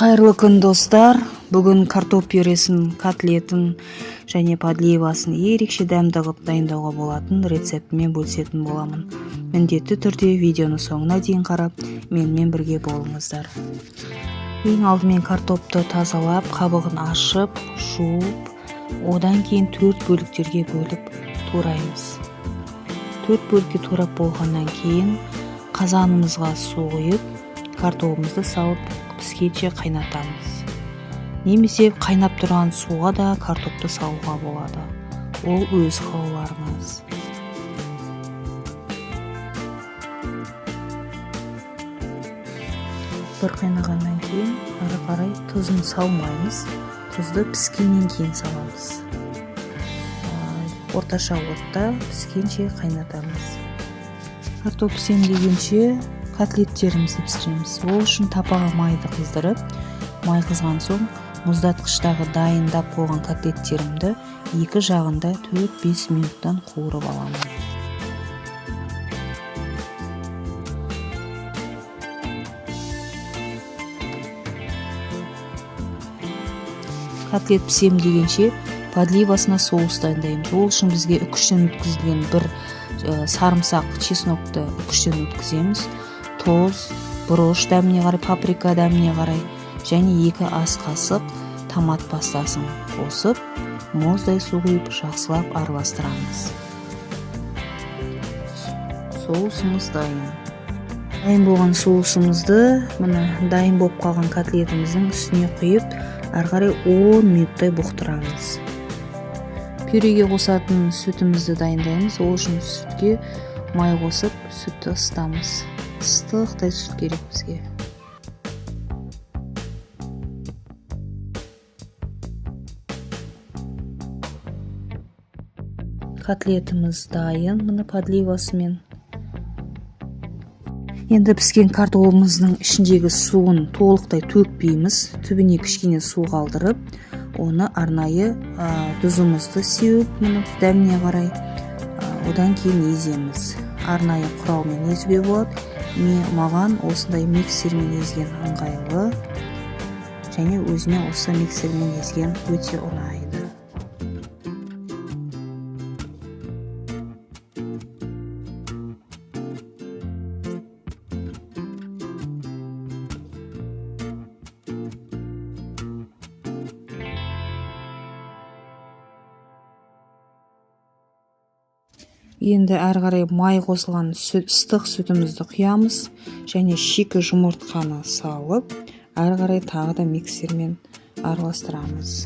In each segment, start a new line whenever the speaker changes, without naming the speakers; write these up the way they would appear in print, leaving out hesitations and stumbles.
Қайырлы күн, достар! Бүгін картоп пюресін, котлетін және подливасын ерекше дәмді қылып дайындауға болатын рецептімен бөлісетін боламын. Міндетті түрде видеоны соңына дейін қарап, менімен бірге болыңыздар. Ең алдымен картопты тазалап, қабығын ашып, жуып, одан кейін төрт бөліктерге бөліп тураймыз. Төрт бөлікке турап болғаннан кейін қазанымызға су құйып, картобымызды салып, піскенше қайнатамыз. Немесе қайнап тұрған суға да картопты салуға болады, ол өз қалауларыңыз. Бір қайнағаннан кейін ары қарай тұзын салмаймыз, тұзды піскеннен кейін саламыз. Орташа отта піскенше қайнатамыз. Картоп пісем дегенше котлеттерімізді пісіреміз. Ол үшін табаға майды қыздырып, май қызған соң мұздатқыштағы дайындап қойған котлеттерімді екі жағында 4-5 минуттан қуырып аламын. Котлет пісем дегенше подливасына соус дайындаймыз. Ол үшін бізге үкіштен өткізілген бір сарымсақ, чеснокты үкіштен өткіземіз, тұз, бұрыш дәміне қарай, паприка дәміне қарай және 2 ас қасық томат пастасын қосып, мұздай су құйып, жақсылап араластырамыз. Соусымыз дайын. Дайын болған соусымызды мына дайын болып қалған котлетіміздің үстіне құйып, ары қарай 10 минуттай бұқтырамыз. Пюреге қосатын сүтімізді дайындаймыз. Ол үшін сүтке май қосып, сүтті ысытамыз. Ыстықтай сүт керек бізге. Котлетіміз дайын, міне, подливасымен. Енді піскен картобымыздың ішіндегі суын толықтай төкпейміз, түбіне кішкене су қалдырып, оны арнайы тұзымызды сеуіп, міне, дәміне қарай, одан кейін еземіз. Арнайы құралмен езуге болады. Маған осындай миксермен езген ыңғайлы және өзіме осы миксермен езген өте ұнайды. Енді әрі қарай май қосылған сүт, ыстық сүтімізді құямыз және шикі жұмыртқаны салып, әрі қарай тағы да миксермен араластырамыз.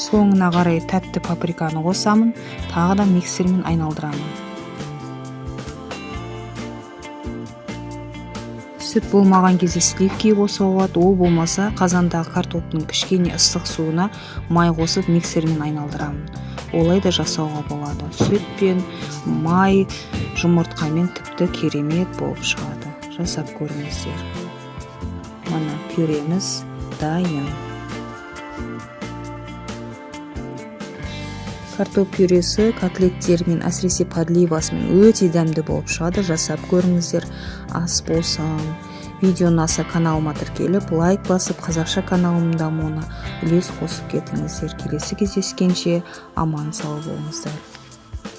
Соңына қарай тәтті паприканы қосамын, тағы да миксермен айналдырамын. Сүт болмаған кезде сливки қосуға болады. Ол болмаса, қазандағы картоптың кішкене ыстық суына май қосып, миксермен айналдырамын. Олай да жасауға болады. Сүт пен май, жұмыртқамен тіпті керемет болып шығады. Жасап көріңіздер. Міне, пюреміз дайын. Картоп пюресі котлеттермен, әсіресе подливасымен өте дәмді болып шығады. Жасап көріңіздер. Ас болсын! Видео ұнаса, каналыма тіркеліп, лайк басып, қазақша каналымның дамуына үлес қосып кетіңіздер. Келесі кездескенше аман сау болыңыздар.